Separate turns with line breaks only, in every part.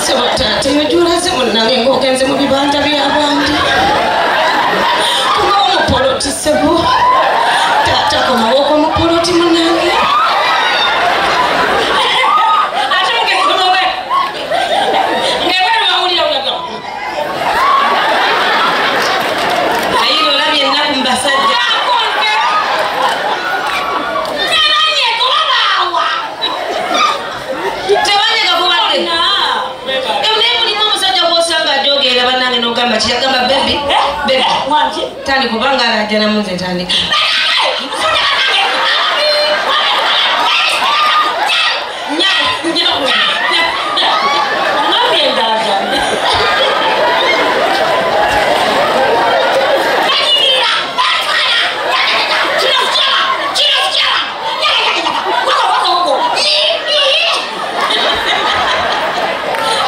Sebo taata yojulaze munnange ng'ogenze mu bibanja by'abandi. Komawo mu poloti sebo. Taata komawoko mu poloti munnange.
Ate mugekunowe. Ng'ebweru bawulira bulaga.
Naye olabye ennaku mu basajja.
Akonke. Tebanyega babaawa.
Tebanyega kubadde. Naye mulimu omusajja gw'osanga ajogeera bannange n'ogamba kiyagamba bebi bebi.
Wangi.
Tandika kubanga alajjanamu nze ntandika.
Ngambye endalaga.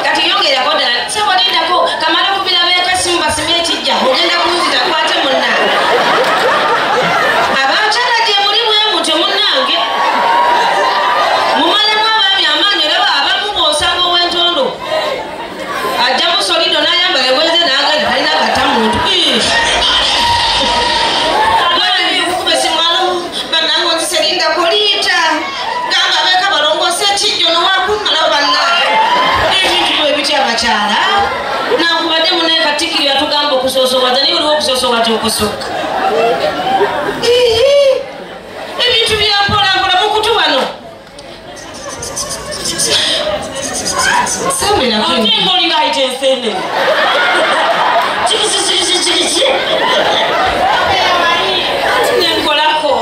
Kati yongerako ddala sebo lindako kamale okubira beekasimu basime ekijja ogenda kunzita kwate munnange. Abakyala gye muli bwe mutyo munnange. Mumalemu abaami amaanyi olaba abamu bw'osanga ow'entondo ajjamu solido n'ayambala eweze n'agala talina kata muntu. Kukuba essimu alo bannange onzise lindako liita gamba abeeka balongoose ekijjo nowakummalawo bannange. Ebintu bwe bityo abakyala nankubadde munaye Katikkiro yatugamba okusoosowaza naye oliwo okusoosowaza okusukka. Ebintu bya mpola mpola mukutu wano. Samberako
Ate ng'olinga ayita enseenene. Kiki kiki kiki kiki.
Ati nenkolako.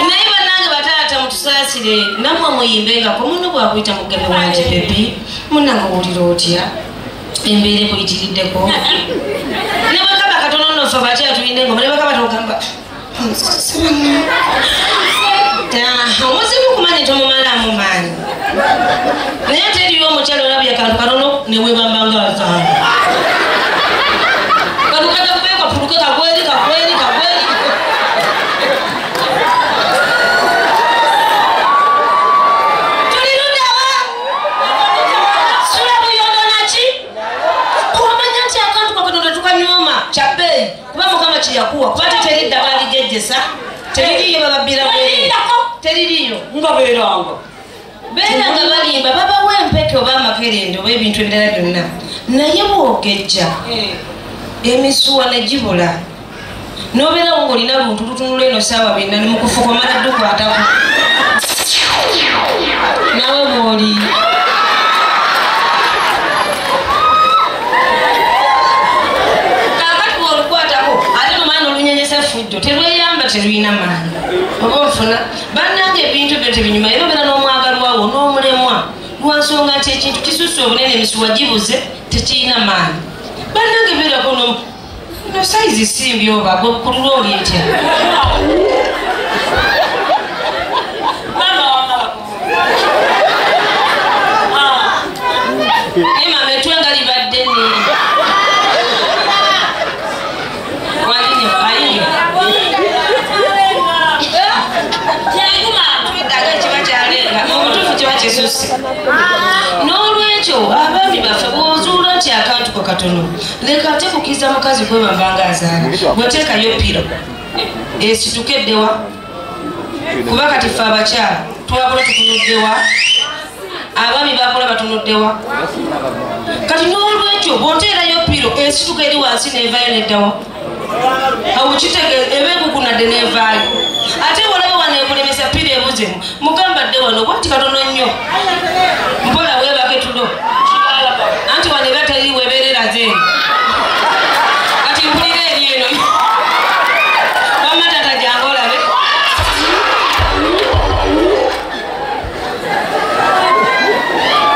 Naye bannange bataata mutusaasire nammwe muyimbengako munno bw'akuyita mugabe wange bebi munnange owulira otya embeera ekuyitiriddeko ne bwe kaba katono nno ffe abakyala tulina engoma ne bwe kaba togamba omuzimu kumanya tomumalaamu maanyi naye ate eriyo omukyala olabye akantu katono ne weebamba nga azaala kano kajja kubeyo kapuluke kagweri kagweri kagweri. Tuli luddawa? Sula buyondo naki? Omanya nti akantu ka Katonda tukanyooma kya bbeeyi kuba Mukama kye yakuwa kuba ate teri ddagala ligejjesa teririiyo bababbira bwereere teririiyo.
Nga beeranga.
Beera nga balimba babawa empeke oba amakerenda oba ebintu ebirala byonna naye bw'ogejja emisuwa ne gibula n'obeerawo ng'olina luntu lutunula eno ssaawa byonna ne mukufuka omala ddukwatako nawe bw'oli. Kaakati bw'olukwatako ate nomala n'olunyenyesa effujjo terweyamba terulina maanyi oba onfuna bannange ebintu byo tebinyuma era obeera n'omwagalwa wo n'omulemwa lwa nsonga nti ekintu kisusse obunene emisuwa gibuze tekirina maanyi. Bannange beerako no sayizi simbi oba gwe ku lulwo oli etya.
Maama wamala.
Naye maama etwe nga libadde nne. Walinyo ayinyo.
Jangu maama.
Twetaaga kiba kyalenga mu butuufu kiba kisusse. N'olwekyo abaami baffe bw'ozuula nti akantu ko katono leka ate kukkiriza mukazi kwebamba ng'azaala bw'oteekayo piro esituke eddewa kuba kati ffe abakyala twakula tutunuddewa abaami bakola batunuddewa kati n'olwekyo bw'oteerayo piro esituka eri wansi n'evaayo neddawa awo kitegeeza eba ekukunadde n'evaayo ate bw'olaba wano ekulemesa piro ebuzemu mugamba dde wano bw'ati katono nnyo mpola weebake tulo anti wano eba teri weebeerera zeeno kati mpulira eri eno wamma taata jangu olabe.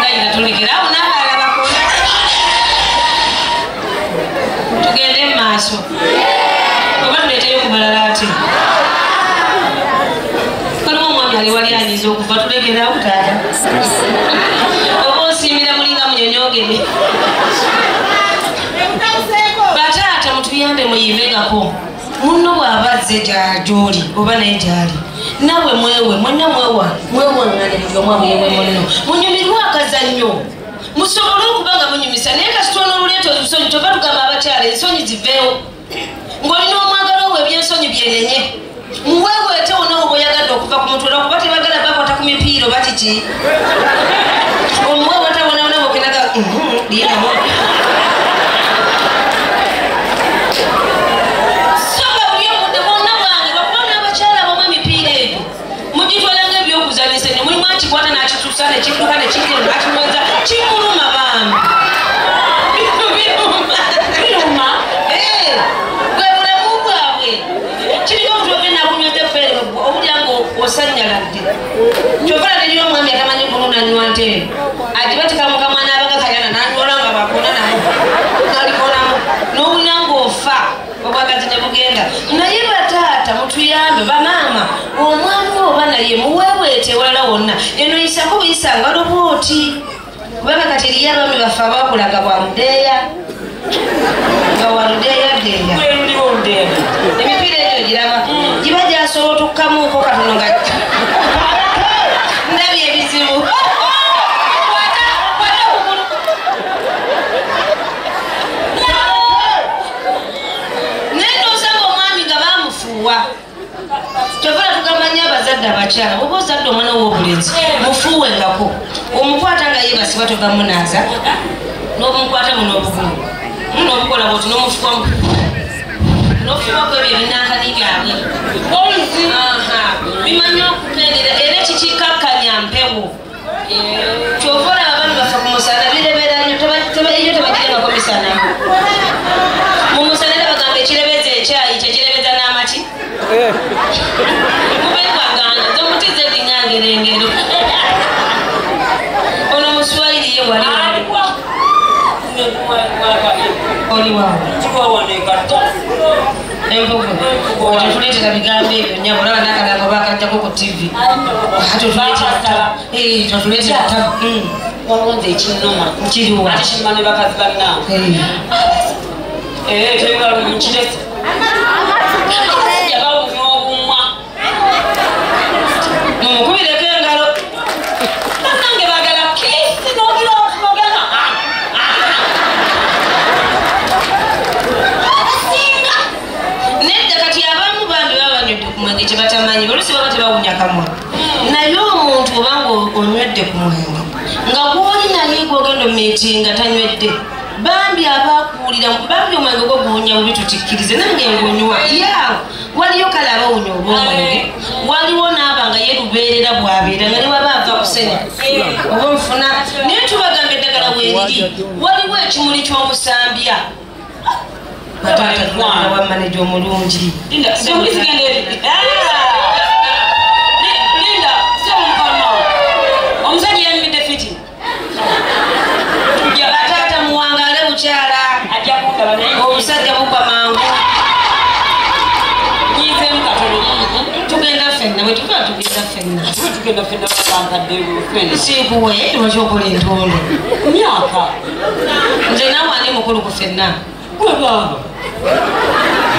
Nayina tulekere awo n'abalala bakola tugende mu maaso oba tuleeteyo ku balala ate waliwo omwami ali wali anyiza okuva tulekere awo taata oba osiimira mulinga munyonyoogere. Bataata mutuyambe muyimbengako munno bw'aba azze gy'oli oba naye gy'ali Nawe mwewe mwenna mwewaŋŋane buli omu aweewe munno. Munyumirwe akazannyo. Musobole okuba nga munyumisa naye kasita onoluleeta olusonyi kyova tugamba abakyala ensonyi ziveewo. Ng'olina omwagala wo ebyensonyi byenenye. Muweeweete wonna oba oyagadde okuva ku mutwe lwakuba tebagala bakwata ku mipiira oba kiki. Omuweeweeta wonna wonna bw'okenaga linamu. So nga buli obudde bwonna bwange lwakuba n'abakyala abamu emipiira egyo mugitwala ng'ebyokuzannyisa ennyo mulimu akikwata n'akituusa ne kidduka ne kigenda n'akinyweza kimuluma bambi. Biruma. Bwe bulamu bwabwe. Kiriko omuntu ogenda akunyweza effeere owulira ng'osannyaladde. Kyova olaba eriyo omwami atamanyi kununanywa ntebe. Agibateeka mu kamwa n'abaga kayana n'anyola nga bakona naye. N'alikonamu. N'owulira ng'ofa obwagazi ne bugenda. Naye bataata mutuyambe bamaama omwami oba naye muweeweete ewalala wonna. Eno yisako buyisa ngalo bw'oti. Kubanga kati eriyo abaami baffe abaakulaga bwa ludeeya. Nga wa ludeeya ddeeya. Emipiira egyo giraba giba gyasobola otukkamuuko katono nga ndabye ebizibu. Kwata kugulu. Naye n'osanga omwami nga baamufuuwa. Kyova tugamba nnyo abazadde abakyala bw'oba ozadde omwana w'obulenzi mufuuwengako. Omukwata nga yeebasibwa togamunaaza n'omukwata muno obugulu n'obukola bw'oti n'omufuwamu n'ofuwako ebyo ebinankani byabwe. Bimanyi okukendera era kikikakkanya mpewo. Kyova olaba abaami baffe ku musana birebera nnyo eyo tebagirengako misana. Mu musana era bagamba ekirebeza ekyayi kyekirebeza n'amaki. Mubewagana nze omutize ddingangero engero. Ono Muswahili ye wali oli waawe. Empugu otetuleetera bigambo ebyo nnyabo olaba n'akalango baakaggyako ku TV. Totuleetera tabu.
Waliwo nze ekinnuma.
Kiriwa?
Ate kinnuma ne bakazi bannange. Nkirese. Abasajja bawunya obumwa.
Mumukubireko engalo.
Bannange baagala kiisi n'ogira okunogana. Abasinga.
Nedda kati abamu bambi baba banywedde ku mwenge kye batamanyi oluusi baba tebawunya kamwa. Naye omuntu obanga onywedde ku mwenge nga gw'oli naye gw'ogenda omumiitinga tanywedde bambi abakuwulira bambi omwenge gwo guwunya bubi tutikkirize nange ngunywa. Yaawo waliyo kale abawunya olw'omwenge waliwo n'aba nga ye lubeerera bw'abeera nga ne waba ava kusenya oba nfuna naye tubagamba eddagala weeriri waliwo ekimuli ky'omusambya. Bataata tulabira wa maneja omulungi.
Linda, zigenda eri. Linda, sebo mukama. Omusajja yanyumidde fiti.
Bataata muwangaale bukyala.
Ajja kundaba naye.
Omusajja bugwa mangu.
Nyizeemu katono.
Tugenda ffenna bwe tuba tugenda ffenna.
Tugenda ffenna bankadde ffenna.
Siikuwe lwaki okola entondo?
Myaka.
Nze naawe ani mukulu ku ffenna?
Gwe baaba.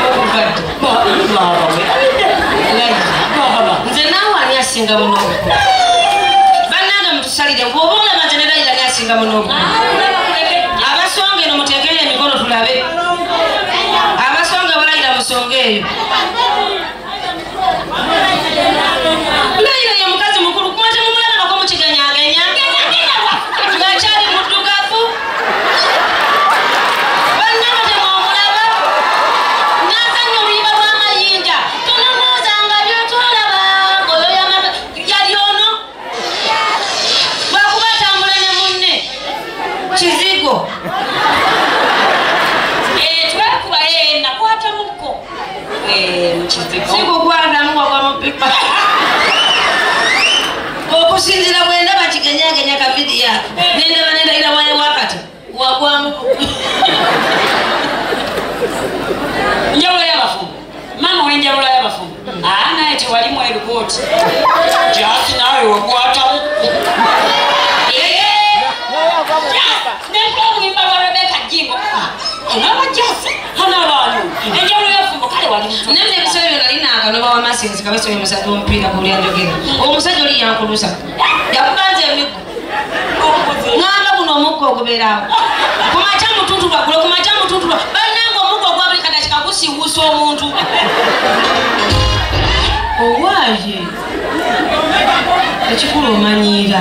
Okuva ddi?
Baaba we. Baaba.
Nze naawe ani asinga muno obukulu? Bannange mutusalire bw'oba olaba nze ne Layila ani asinga muno obukulu? Abasonga eno muteekere emikono tulabe. Abasonga balayira musonga eyo. Layila ye mukazi mukulu kumwe temumulabako mukiganyaganya. Ng'akyali muddugavu. Bannange temwamulaba. N'azannya oluyimba lw'amayinja. Tononoozanga by'otolaba ng'oyo yali ono. Lwakuba atambula ne munne. Kizigo.
Twekuba nakwatamuko. Mukizigo.
Sikukwatamu wagwa mu ppipa. Okusinziira bwe ndaba kiganyaganya ka vidiyo ako nendaba nendayira wale wakati wagwamu.
Njawulo y'abafumbo. Maama w'enjawulo y'abafumbo. Naye tewali mweru bw'oti. Jasi naawe wakwatamu. Nenkola oluyimba lwa Rebecca Jjingo. Onaaba Jasi anaaba ani? Enjawulo y'abafumbo kale
Naye ebiseera byo nali naakanoba wamasinzi kabesobe musajja omupiira guli anjogera. Omusajja oli yankulusa. Yakubanza emiggo. Ŋŋamba guno omuggo ogubeeraawo. Ku makya mutuntulwa gulo, ku makya mutuntulwa. Bannange omuggo ogwa buli kadakika gusiiwuusa omuntu. Owaaye. Ekikulu omanyiira.